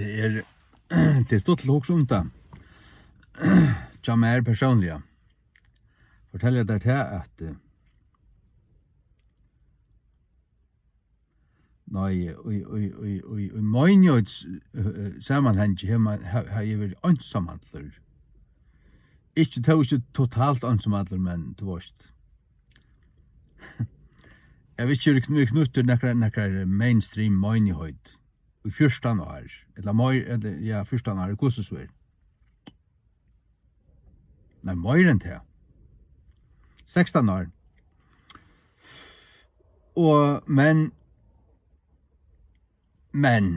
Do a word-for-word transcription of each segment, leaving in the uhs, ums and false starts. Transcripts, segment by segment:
Tað er, tað er stuttligt at hugsa um tað. Hjá mær persónliga. Fortelja tær tað, at, eh, nei, í, í, í, í, í meinigheits-, eh, eh, samanhangi hevur man, ha-, havi eg verið einsamallur. Ikki, tó ikki totalt einsamallur, men tú veist. Eg havi ikki verið kn-, knýttur nakrar, nakrar mainstream meinigheit í fjúrtan ár, ella meir, ella, ja, fjúrtan ár, hvussu so er. Nei, meir enn tað. Sekstan ár. Og, men, men,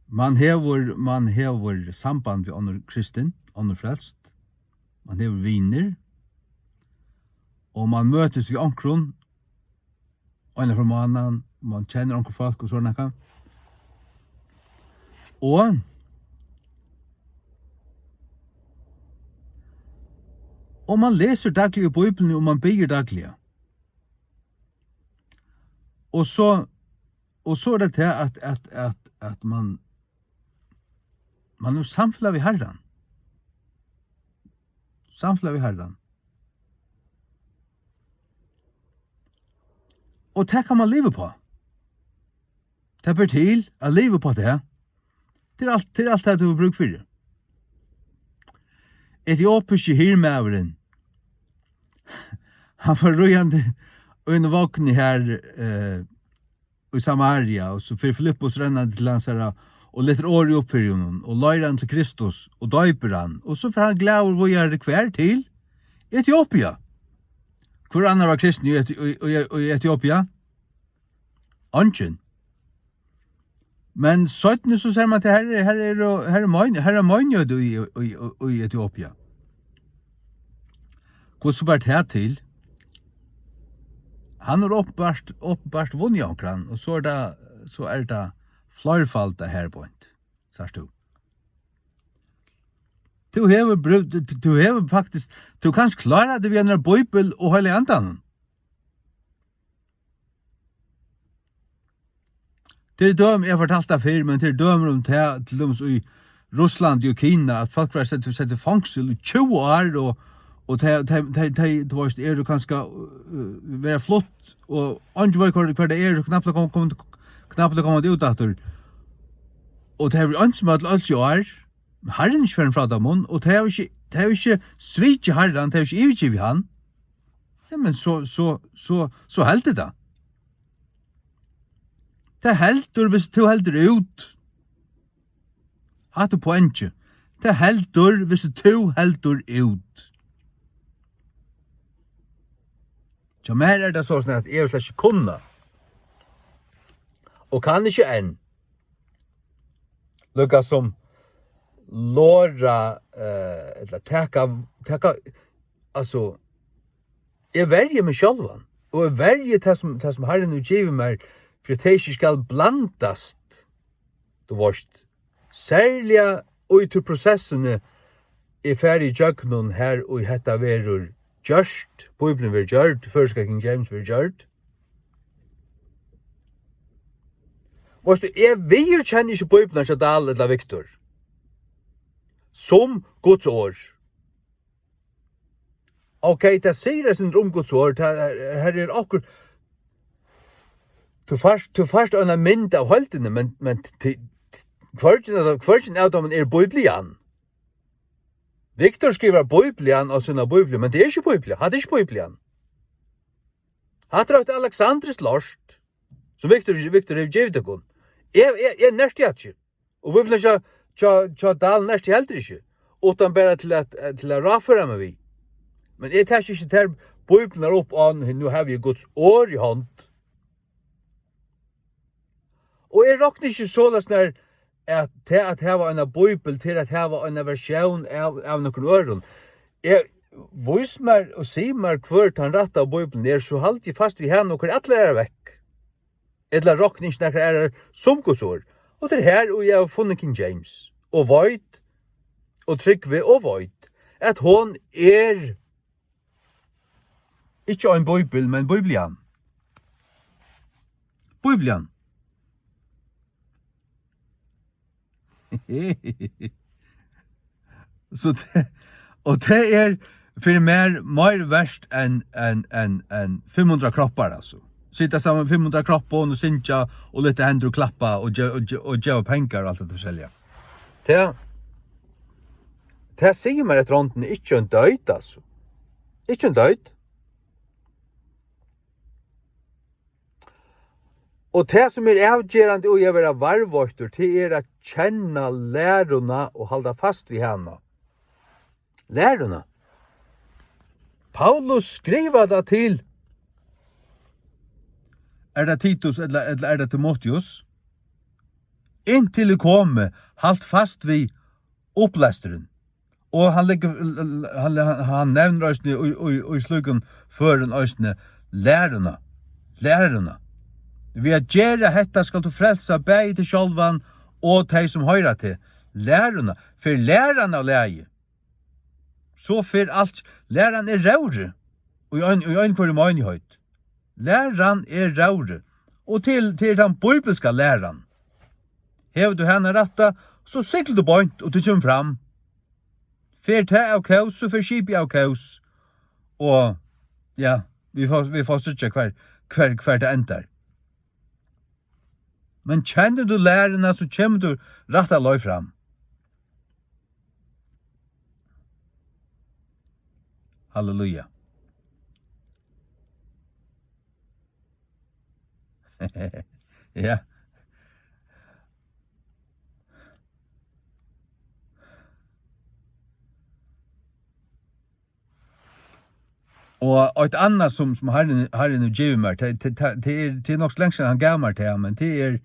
man hevur, man hevur samband við onnur kristin, onnur frelst, man hevur vinir, og man møtist við onkrum, eina ferð um mánaðin, man kennir onkur fólk og so nakað. Og, og man lesur dagliga í Bíbliuni, og man biður dagliga. Og so, og so er tað tað, at, at, at, at man, man hevur samfelag við Harran. Samfelag við Harran. Og tað kann man liva uppá. Tað ber til at liva uppá tað. Tað er alt, tað er alt tað, tú hevur brúk fyri. Etiopiski hirðmaðurin, hann fór ríðandi í einum vogni har, eh, í Samaria, og so fer Filippus rennandi til hansara og letur orðið upp fyri honum, og leiðir hann til Kristus, og doypir hann, og so fer hann glaður víðari hvar til? Etiopia. Hvør annar var kristin í Eti-, í, í, í Etiopia? Eingin. Men seinni so sær man, at her, her er, her er mein-, her er meinigheit í, í, í, í Etiopia. Hvussu bar tað til? Hann hevur opinbart, opinbart vunnið onkran, og so er tað, so er tað fleirfaldað her beint, sært tú. Tú hevur brúkt, tú, tú hevur faktiskt, tú kanst klára teg við einari bíbel og Heilaga Andanum. Tað eru dømi, eg havi fortalt tað fyrr, men tað eru dømi um tað, til dømis í Russlandi og Kina, at fólk verða sett, sett í fongsul í tjúgu ár, og, og tey, tey, tey, tey, tú veist, eru kanska, øh, verða flutt, og eingin veit, hvar, hvar tey eru, knappliga kom-, kom-, knappliga komandi út aftur. Og tey eru einsamøll øll í ár, men Harrin er ikki farin frá teimum, og tey hava ikki, tey hava ikki svikið Harran, tey hava ikki yvirgivið hann. Ja, men so, so, so, so heldur tað. Tað heldur, viss tú heldur út. Hatta er poengið. Tað heldur, viss tú heldur út. Hjá mær er tað soleiðis, at eg vil slett ikki kunna. Og kann ikki enn. Líka sum lora, eh, ella taka, taka, altso, eg verji meg sjálvan, og eg verji tað sum, tað sum Harrin hevur givið mær, fyri at tað ikki skal blandast, tú veist. Serliga í tí prosessini eg fari ígjøgnum, har ið hetta verður gjørt, Bíblian verður gjørd, føroyska King James verður gjørd. Veitst tú, eg viðurkenni ikki Bíbliuna hjá Dahl ella Victor sum Guds orð. Ok, tað sigur eitt sindur um Guds orð, tað er, her er okkurt, tú fært, tú fært eina mynd av heildini, men, men til, hvørgin av, hvørgin av teimum er Bíblian. Victor skrivar Bíblian á sína Bíbliu, men tað er ikki Bíblian, hatta er ikki Bíblian. Hatta er eitt aleksandriskt lort, sum Victor, Victor hevur givið tykkum. Eg, eg, eg nerti hatta ikki. Og Bíblian hjá, hjá, hjá Dahl nerti heldur ikki. Uttan bara til at, til at ráðføra meg við. Men eg taki ikki tær Bíbliurnar upp á, nú havi eg Guds orð í hond. Og eg rokni ikki soleiðis nær, at tað at hava eina bíbel, til at hava eina versjón av, av nøkrum øðrum. Eg, vís mær og sig mær, hvør tann rætta bíblian er, so haldi eg fast við hana og koyri allar aðrar vekk. Ella rokni ikki nakrar aðrar sum Guds orð. Og tað er her, og eg havi funnið King James, og veit, og trúgvi og veit, at hon er ikki ein bíbel, men Bíblian. Bíblian. So tað, og tað er fyri mær meir vert enn, enn, enn, enn fimm hundrað kroppar, altso. Sita saman við fimm hundrað kroppum og syngja og lata hendur klappa og ge-, og ge-, og geva pengar og alt hetta forskelliga. Tað, tað sigur mær eftir hondini ikki ein deyt, altso. Ikki ein deyt. Og tað, sum er avgerandi í at vera varðveittur, tað er at kenna læruna og halda fast við hana. Læruna. Paulus skrivar tað til, er tað Titus ella, ella er tað Timoteus? Inntil eg komi, halt fast við upplesturin. Og hann leggur, hann, hann, hann nevnir eisini í, í, í slíkum førum eisini læruna, læruna. Við at gera hetta skalt tú frelsa bæði teg sjálvan og tey, sum hoyra teg. Læruna, fer læran av lagi, so fer alt, læran er róðrið í ein, í ein hvørjum einigheit. Læran er róðrið, og til, til tann bíbliska læran. Hevur tú hana rætta, so siglir tú beint, og tú kemur fram. Fer tað av kós, so fer skipið av kós. Og, ja, vit fáa, vit fáa síggja, hvar, hvar, hvar tað endar. Men kennir tú læruna, so kemur tú rætta leið fram. Halleluja. Ja. Og eitt annað, sum, sum Harrin, Harrin hevur givið mær, tað, tað, tað, tað er, tað er nokk so langt síðan hann gav mær tað, men tað er,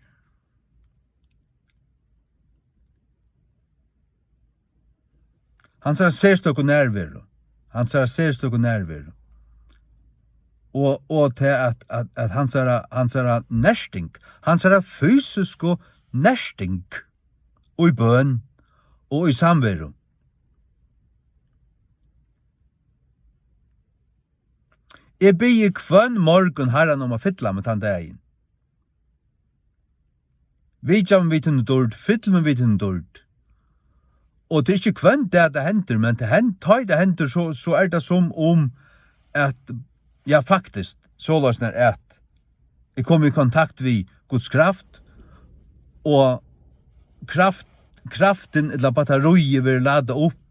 hansara serstøku nærveru. Hansara serstøku nærveru. Og, og tað at, at, at hansara, hansara nerting, hansara fysisku nerting í bøn og í samveru. Eg biði hvønn morgun Harran um at fylla meg tann dagin. Vitja meg við tíni dýrd, fyll meg við tíni dýrd. Og tað er ikki hvønn dag tað hendir, men tað hend-, tá ið tað hendir, so, so er tað sum um at, ja, faktiskt, soleiðis er at eg komi í kontakt við Guds kraft, og kraft, kraftin ella batteríið verður ladað upp.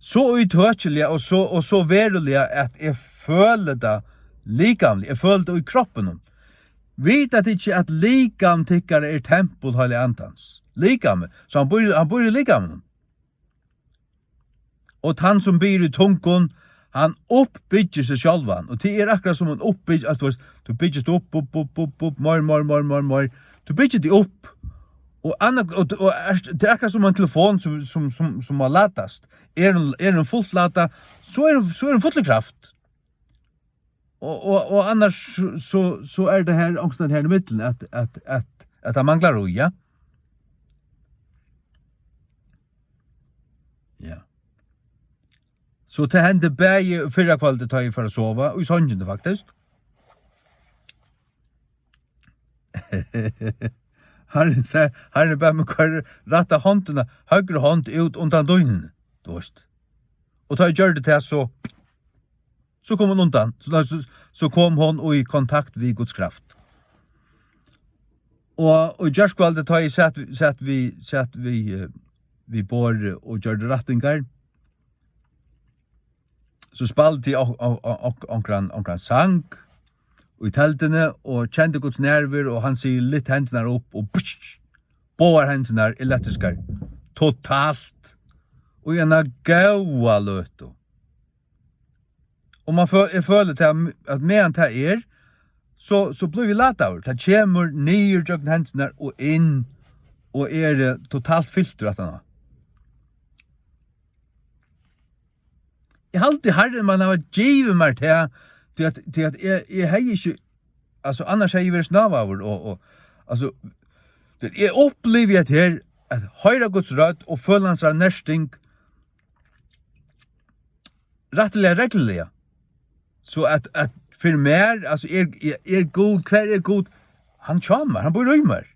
So ítøkiliga og so, og so veruliga, at eg føli tað likamliga, eg føli tað í kroppinum. Vita tit ikki, at likam tykkara er tempul Heilaga Andans? Likamið, so hann býr, hann býr í likaminum. Og tann, sum biður í tungum, hann uppbyggir seg sjálvan. Og tað er akkurát sum ein uppbygg-, at tú veist, tú byggist upp, upp, upp, upp, upp, meir, meir, meir, meir, meir. Tú byggir teg upp. Og anna-, og, og er, tað er akkurát sum ein telefon sum, sum, sum, sum má ladast. Er hon, er hon fult ladað, so er hon, so er hon full í kraft. Og, og, og annars so, so, so er tað her, onkustaðni her í middel, at, at, at, at tað manglar í, ja. Ja. So tað hendi bæði fyrrakvøldið, tá eg fór at sova, og í songini, faktiskt. Harrin sær, Harrin bað meg koyra rætta hondina, høgru hond út undan dýnuni, tú veist. Og tá eg gjørdi tað, so, so kom hon undan. So, so, so kom hon í kontakt við Guds kraft. Og, og í gjárkvøldið, tá eg sat, sat við, sat við, eh, við borðið og gjørdi rættingar, so spældi eg ok-, ok-, ok-, onkran, onkran sang í telduni og kendi Guds nærveru, og hann sigur: "Lyft hendurnar upp", og búsj, báðar hendurnar elektriskar, totalt, og í eina góða løtu. Og man fø-, eg føli tað, at meðan tað er, so, so blívi eg ladaður. Tað kemur niður gjøgnum hendurnar og inn, og eri, eh, totalt fyltur aftaná. Eg haldi, Harrin man hava givið mær tað, tí at, tí at eg, eg hevði ikki, altso, annars hevði eg verið snávaður og, og, altso, eg upplivi at her, at hoyra Guds rødd og føla hansara nerting rættiliga regluliga. So at, at fyri mær, altso, er, er, er Gud, hvar er Gud? Hann hjá mær, hann býr í mær.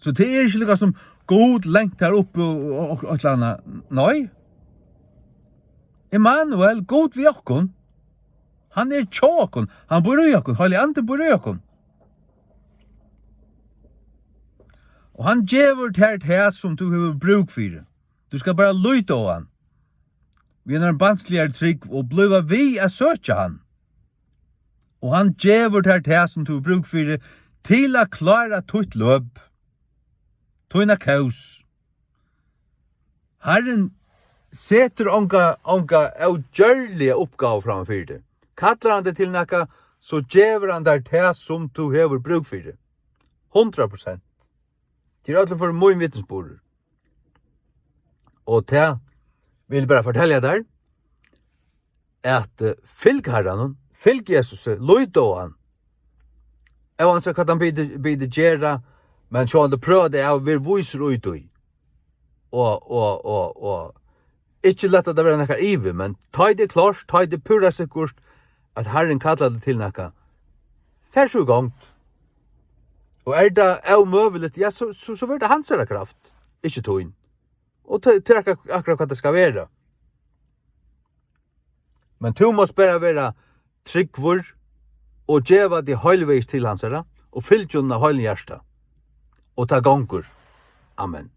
So tað er ikki líka sum Gud langt har uppi og, og, og eitt ella annað. Nei. Immanuel, Gud við okkum. Hann er hjá okkum. Hann býr í okkum. Heilagi Andin býr í okkum. Og hann gevur tær tað, sum tú hevur brúk fyri. Tú skal bara líta á hann. Við einari barnsligari trúgv og blíva við at søkja hann. Og hann gevur tær tað, sum tú hevur brúk fyri, til at klára títt løp, tína kós. Harrin setur onga, onga ógjørliga uppgávu framman fyri teg. Kallar hann teg til nakað, so gevur hann tær tað, sum tú hevur brúk fyri. Hundrað prosent. Tað er í øllum førum mín vitnisburður. Og tað vil eg bara fortelja tær, at, eh, fylg Harranum, fylg Jesusi, lít á hann. Óansæð hvat hann biður, biður gera, men sjálvandi prøva tað av, ver vísur í tí. Og, og, og, og ikki lata tað vera nakar ivi, men tá ið tað er klárt, tá ið tað er púra sikkurt, at Harrin kallar teg til nakað, far so í gongd. Og er tað ómøguligt, ja, so, so, so verður tað hansara kraft, ikki tín. Og tað, tað er akkurát, akkurát hvat tað skal vera. Men tú mást bara vera trúgvur og geva teg heilvegis til hansara og fylgja honum av heilum hjarta. Og tað gongur. Amen.